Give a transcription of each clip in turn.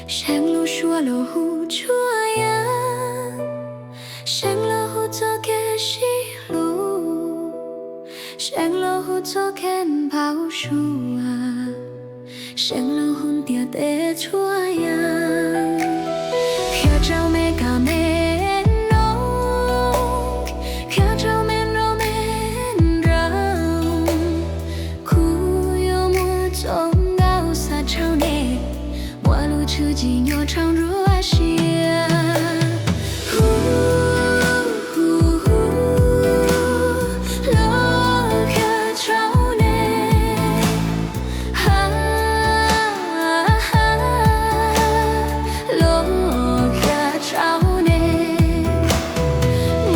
Seev lug suav lug hu tshua yaam, seev lug hu txug kev sib hlub, seev lug hu txug kev npau suav, seev lug hu ntiav tes tshua yaam. Qhia rau me kab me noog, qhia rau me nrau me nraug, kuv yuav muaj txoj nkauj xaav rau nej, muaj lub tshwj chim nyob rau nruab siab. Hu, hu, hu, los qhia rau nej, ha, ha, los qhia rau nej,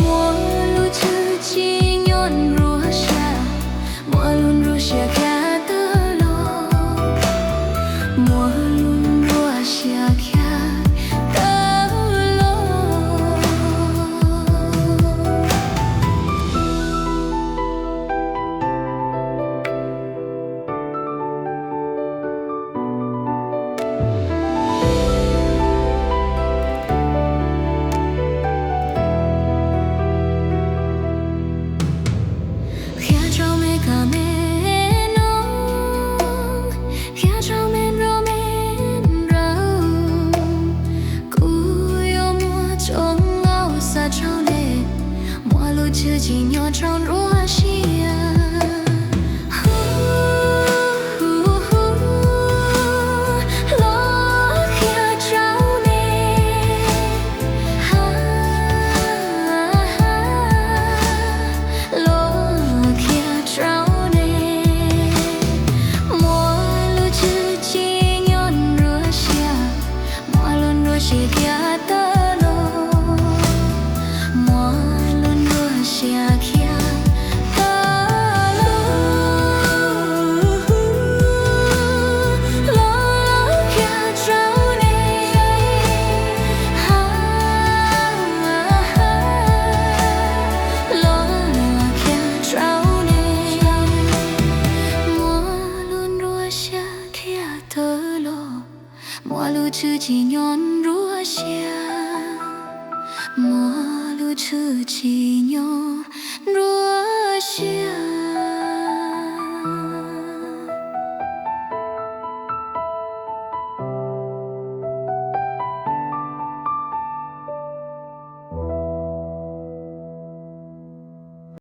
muaj lub tshwj chim nyob nruab siab, muaj lub nruab siab qhia tawm los, muaj lub nruab siab qhia tawm los. Qhia rau me kab me noog, qhia rau me nrau me nraug, kuv yuav muaj txoj nkauj xaav rau nej, muaj lub tshwj chim nyob rau nruab siab. Hu, hu, hu, los qhia rau nej, ha, ha, los qhia rau nej, muaj lub tshwj chim nyob nruab siab, muaj lub nruab siab qhia tawm los, muaj lub nruab siab qhia tawm los. Los qhia rau nej, ha, ha, los qhia rau nej, muaj lub nruab siab qhia tawm los, muaj lub tshwj chim nyob nruab siab, muaj lub tshwj chim nyob nruab siab.